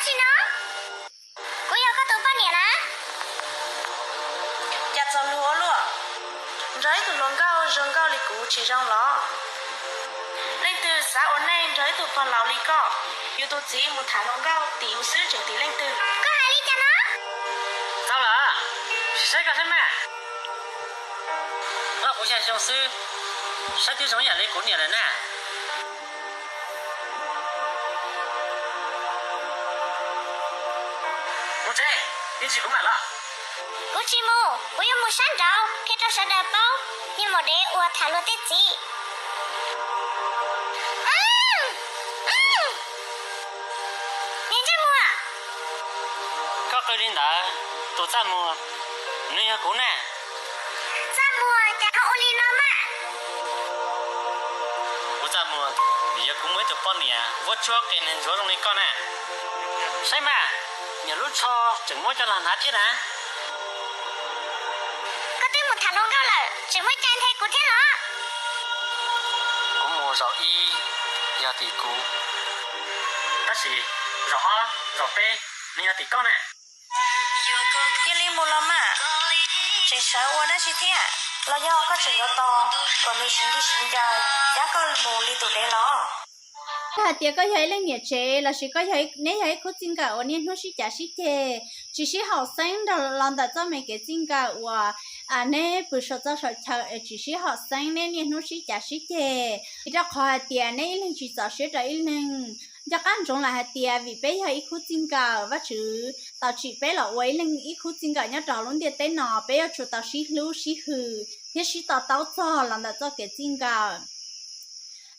Tsis no, kuv yog koj tus poj niam na. Cas txaus luag ua luaj, nrog ib tug hluas nkauj zoo nkauj li kuv tsis zoo los? Leej twg xav ua neej nrog ib tug pog laus li koj? Yus tus txiv mus tham hluas nkauj tim yus xwb tseem tim leej twg? Koj hais li cas no? Txaus lawm, sim saib koj saib mas. Loj kuv xya xyoo xwb, saib twb zoo yam li kuv niam lawm na. Mus tsev, ib ntsis kuv mam los. Kuv tsis mus, kuv yuav mus sab nraud qhia rau sawv daws paub niag maum dev uas tham luag tej txiv. Niag Ntsaj Muag, koj qw li ntawd, tus Txaj Muag, nws yog kuv ne. Txaj Muag, cas ho ua li no mas? Kuv Txaj Muag, vim yog kuv muaj ib tug poj niam vuab tsuab qia neeg ntsuav zoo li koj na. Saib mas, niam lub tsho tseem muab coj los hnav thiab na. Koj twb mus tham hluas nkauj lawm, tseem muaj cai nthe kuv thiab los? Kuv mus zaum ib, yog tim kuv, tab sis zaum ob zaum peb nws yog tim koj na. Cia li mus los mas, tseem sawv ua dab tsi thiab? Los yog koj tseem yuav tos kom nws siv ntsig siv ncaws cab koj mus li tus dev los? Yog hais tias koj yog ib leej niam tsev lossis koj yog, neb yog ib khub txij nkawm uas niaj hnub sib cav sib ceg, tsis sib haum xeeb nrog los ntawm txoj me kev txij nkawm uas neb pw saum txoj saum chaw es tsis sib haum xeeb, neb niaj hnub sib cav sib ceg, vim rau qhov hais tias neb ib leeg tsis txaus siab rau ib leeg. Nco qab ntsoov lawm hais tias vim peb yog ib khub txij nkawm, Vajtswv tau tsim peb los ua ib leeg ib khub txij nkawm nyob rau lub ntiaj teb no, peb yuav tsum tau sib hlub sib hwm thiab sib to taub txog los ntawm txoj kev txij nkawm.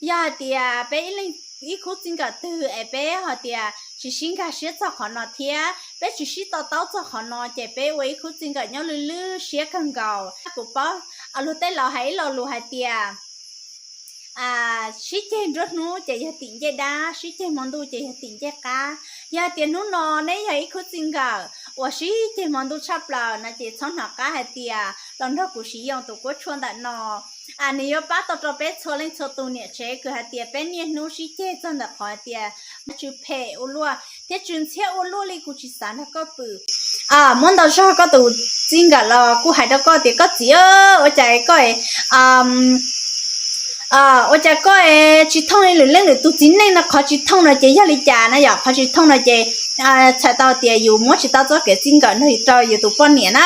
Yog hais tias peb ib leeg ib khub txij nkawm twg es peb hais tias tsis sib nkag siab txog qhov no thiab peb tsis sib to taub txog qhov no, ces peb ua ib khub txij nkawm nyob lwj lwj siab kawg nkaus. Kuv paub luag tej laus hais ib lo lus hais tias sib ceg nruab hnub ces yog tim ncej dab, sib ceg hmo ntuj ces yog tim ncej qab. Yog hais tias hnub no neb yog ib khub txij nkawm uas sib ceg hmo ntuj tshaj plaws no ces txhob hnov qab hais tias los nrog kuv siv yoos tus kuab tshuaj ntawm no. Nws yuav pab tau rau peb txhua leej txhua tus niam tsev kws hais tias peb niaj hnub sib ceg txog ntawm qhov hais tias tsw phem ua luaj thiab tsw ntxhiab ua luaj li kuv tsis xav nrog koj pw. Muab ntau zog koj tus txij nkawm los kuj hais rau koj tias koj txiv, ua cas koj ua cas koj tsis thooj li lwm leej lwm tus txiv neej no, qhov tsis thooj no ces yog li cas na yom? Qhov tsis thooj no ces txhais tau tias yus muab tsis tau txoj kev txij nkawm nrog rau yus tus poj niam na.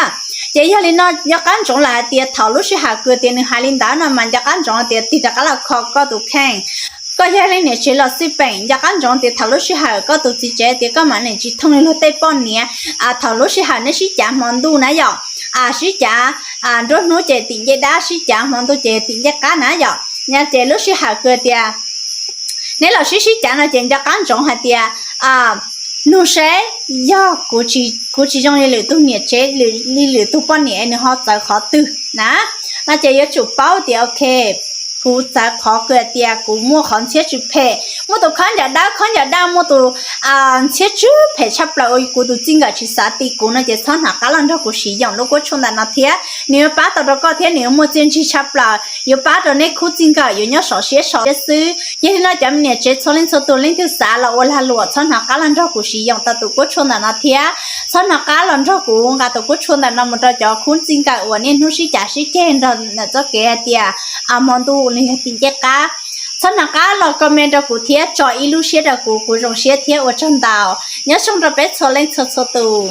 Ces yog li no nco qab ntsoov lawm hais tias thaum lub sij hawm kws tias nws hais li ntawd no mas nco qab ntsoov tias tig rov qab los kho koj tus kheej. Koj yog leej niam tsev los xij peem, nco qab ntsoov tias thaum lub sij hawm koj tus txiv tsev tias koj mam li tsis thooj li luag tej poj niam, thaum lub sij hawm neb sib cav hmo ntuj na yom, sib cav nruab hnub ces tim ncej dab, sib cav hmo ntuj ces tim ncej qab na yom. Ces lub sij hawm kws tias neb los sib sib cav no ces nco qab ntsoov hais tias nug seb yog kuv tsis zoo li lwm tus niam tsev, li lwm tus poj niam nws ho txawv qhov twg na. No ces yuav tsum paub tias ok, kuv txawv qhov kws tias kuv muaj qhov ntxhiab tsw phem, muaj tus khaub ncaws dawb khaub ncaws daj, muaj tus ntxhiab tsw phem tshaj plaws uas kuv tus txij nkawm tsis xav ti kuv no ces txhob hnov qab los nrog kuv siv yoos lub kuab tshuaj ntawm no thiab. Nws yuav pab tau rau koj thiab nws yuav muaj txiaj ntsig tshaj plaws, yuav pab rau neb khub txij nkawm yuav nyob sov siab sov siab xwb. Yog li no cov me niam tsev txhua leej txhua tus, leej twg xav los ua lag luam txhob hnov qab los nrog kuv siv yoos tau tus kuab tshuaj ntawm no thiab txhob hnov qab los nrog kuv nqa tus kuab tshuaj ntawm no mus rau cov khub txij nkawm uas niaj hnub sib cav sib ceg nrog ntawm txoj kev hais tias hmo ntuj nws yog tim ncej qab. Txhob hnov qab los comment rau kuv thiab tso ib lub siab rau kuv, kuv zoo siab thiab ua tsaug ntau. Nyob zoo rau peb txhua leej txhua txhua tus.